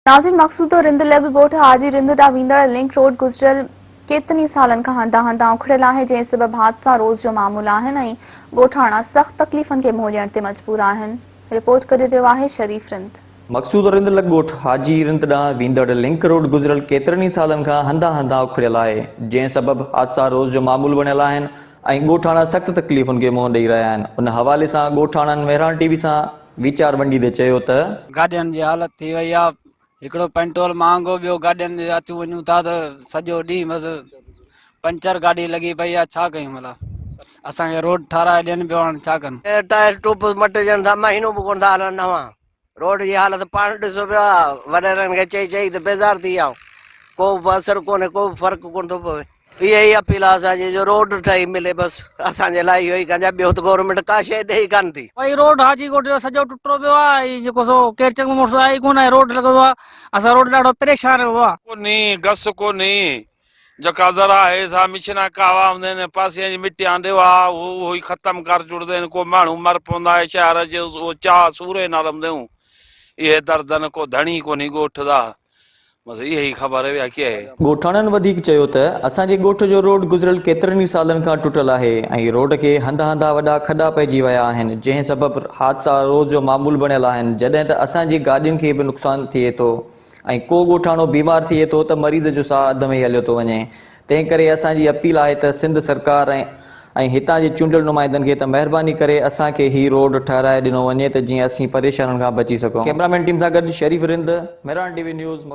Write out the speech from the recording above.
ناظرين مقصودو رند لڳ ڳوٺ حاجي رند ڏانهن ويندڙ لنڪ روڊ گذريل ڪيترن ئي سالن کان هنڌان هنڌان اکڙيل آهي جنهن سبب حادثا روز جو معمول آهن ۽ ڳوٺاڻا سخت تڪليفن کي منهن ڏيڻ تي مجبور آهن رپورٽ ڪري رهيو آهي شريف رند. مقصودو رند لڳ ڳوٺ حاجي رند ڏانهن ويندڙ لنڪ روڊ گذريل ڪيترن ئي سالن کان هنڌان هنڌان اکڙيل آهي جنهن سبب حادثا روز جو معمول بڻيل آهن ۽ ڳوٺاڻا سخت تڪليفن کي منهن ڏئي رهيا آهن ان حوالي سان ڳوٺاڻن مهراڻ ٽي وي سان ويچار ونڊيندي چيو ته. گاڏين جي حالت ٿي وئي آ هڪڙو پينٽول مهانگو ٻيو گاڏين جي اچون وڃون ٿا ته سڄو ڏينهن بس پنچر گاڏي لڳي پئي آ ڇا ڪيون ڀلا اسان کي روڊ ٺاراهي ڏين پيو هاڻ ڇا ڪن. ٽائر ٽوپ مٽجن ٿا مهينو به ڪونه ٿا هلن نوان روڊ جي حالت پاڻ ڏسو پيا وڏيرن کي چئي چئي ته بيزار ٿي ويا آهيون ڪو به اثر ڪونهي ڪو به فرق ڪونه ٿو پوي. اها ئي اپيل آهي اسان جي جو روڊ ٺهي ملي بس اسان جي لاء اهو ئي ڪنجا ٻيو ته گورنمينٽ ڪا شيء ڏئي ڪانه ٿي. ڀائي روڊ حاجي ڳوٺ جو سڄو ٽٽو پيو آ ۽ جيڪو سو ڪير چڱو مڙس آهي ئي ڪونه ۽ روڊ لڳو پيو آ اسان روڊ ڏاڍو پريشان رهيو آ. ڪونهي گس ڪونهي جيڪا ذرا آهي سا مشنا ڪاوا هوندي آهن پاسي جي مٽي آندي هئا اهو اهو ئي ختم ڪر ڇڙدي آهن ڪو ماڻهو مر پوندا آهي شهر جي اهو چاهه سوري نال هوندي هون اهي دردن ڪو ڌڻي ڪونهي ڳوٺ دا. بس اها ئي خبر آهي ٻيا ڪي آهي. ڳوٺاڻن وڌيڪ چيو ته اسان جي ڳوٺ جو روڊ گذريل ڪيترن ئي سالن کان ٽٽل آهي ۽ روڊ کي هنڌ هنڌان وڏا کڏا پئجي ويا آهن جنهن سبب حادثا روز جو معمول بڻيل آهن جڏهن ته اسان جي گاڏين کي به نقصان ٿئي ٿو ۽ ڪو ڳوٺاڻو بيمار ٿئي ٿو ته مريض جو ساهه اڌ ۾ ئي هليو ٿو وڃي تنهن ڪري اسان جي اپيل آهي ته سنڌ سرڪار ۽ ۽ هتان جي چونڊيل نمائندن کي ته مهرباني ڪري اسان کي هي روڊ ٺهرائي ڏنو وڃي ته جيئن اسين پريشانين کان بچي سگهون. ڪئميرا مين ٽيم سان گڏ Sharif Rind, Mehran T V news.